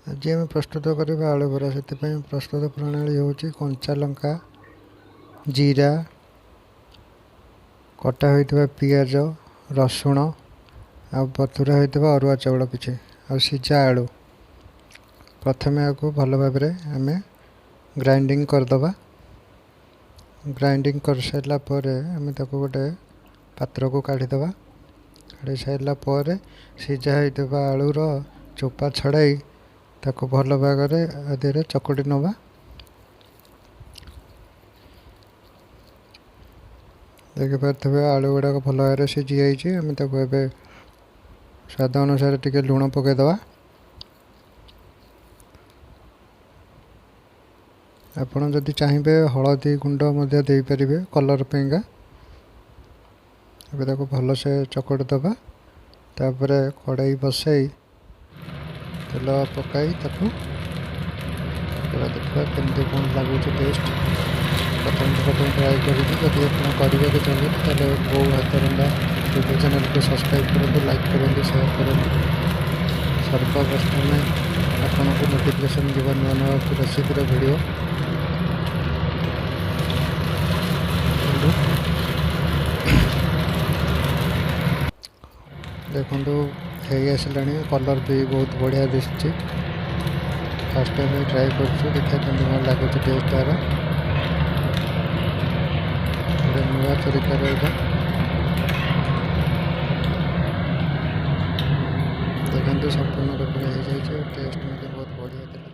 ଆଜି ଆମେ ପ୍ରସ୍ତୁତ କରିବା ଆଳୁ ବରା। ସେଥିପାଇଁ ପ୍ରସ୍ତୁତ ପ୍ରଣାଳୀ ହେଉଛି କଞ୍ଚା ଲଙ୍କା, ଜିରା, କଟା ହୋଇଥିବା ପିଆଜ, ରସୁଣ ଆଉ ବତୁରା ହୋଇଥିବା ଅରୁଆ ଚାଉଳ କିଛି ଆଉ ସିଝା ଆଳୁ। ପ୍ରଥମେ ଏହାକୁ ଭଲ ଭାବରେ ଆମେ ଗ୍ରାଇଣ୍ଡିଙ୍ଗ କରିଦେବା। ଗ୍ରାଇଣ୍ଡିଙ୍ଗ କରିସାରିଲା ପରେ ଆମେ ତାକୁ ଗୋଟେ ପାତ୍ରକୁ କାଢ଼ିଦେବା। କାଢ଼ି ସାରିଲା ପରେ ସିଝା ହୋଇଥିବା ଆଳୁର ଚୋପା ଛଡ଼ାଇ ତାକୁ ଭଲ ଭାବରେ ଦେହରେ ଚକଟି ନେବା। ଦେଖିପାରୁଥିବେ ଆଳୁ ଗୁଡ଼ାକ ଭଲ ଭାବରେ ସିଝି ଯାଇଛି। ଆମେ ତାକୁ ଏବେ ସ୍ୱାଦ ଅନୁସାରେ ଟିକେ ଲୁଣ ପକାଇଦେବା। ଆପଣ ଯଦି ଚାହିଁବେ ହଳଦୀ ଗୁଣ୍ଡ ମଧ୍ୟ ଦେଇପାରିବେ କଲର୍ ପାଇଁକା। ଏବେ ତାକୁ ଭଲସେ ଚକଟି ଦେବା। ତାପରେ କଡ଼େଇ ବସାଇ ତେଲ ପକାଇ ତାକୁ ଦେଖିବା କେମିତି କ'ଣ ଲାଗୁଛି ଟେଷ୍ଟ। ପ୍ରଥମେ ପ୍ରଥମେ ଟ୍ରାଏ କରିକି ଯଦି ଆପଣ କରିବାକୁ ଚାହୁଁଛନ୍ତି ତାହେଲେ ବୋଉ ହାତ ରନ୍ଧା ୟୁଟ୍ୟୁବ୍ ଚ୍ୟାନେଲ୍କୁ ସବସ୍କ୍ରାଇବ୍ କରନ୍ତୁ, ଲାଇକ୍ କରନ୍ତୁ, ସେୟାର କରନ୍ତୁ। ସର୍ବପ୍ରଥମେ ଆପଣଙ୍କୁ ନୋଟିଫିକେସନ୍ ଯିବ ନୂଆ ନୂଆ ରେସିପିର ଭିଡ଼ିଓ। ଦେଖନ୍ତୁ ହେଇ ଆସିଲାଣି, କଲର୍ ବି ବହୁତ ବଢ଼ିଆ ଦିଶୁଛି। ଫାର୍ଷ୍ଟ ଟାଇମ୍ ଟ୍ରାଏ କରୁଛୁ, ଦେଖିବା କେମିତି କ'ଣ ଲାଗୁଛି ଟେଷ୍ଟ ଏହାର। ଗୋଟେ ନୂଆ ତରିକାର ଏଇଟା। ଦେଖନ୍ତୁ ସମ୍ପୂର୍ଣ୍ଣ ରୂପରେ ହେଇଯାଇଛି, ଟେଷ୍ଟ ମଧ୍ୟ ବହୁତ ବଢ଼ିଆ ଥିଲା।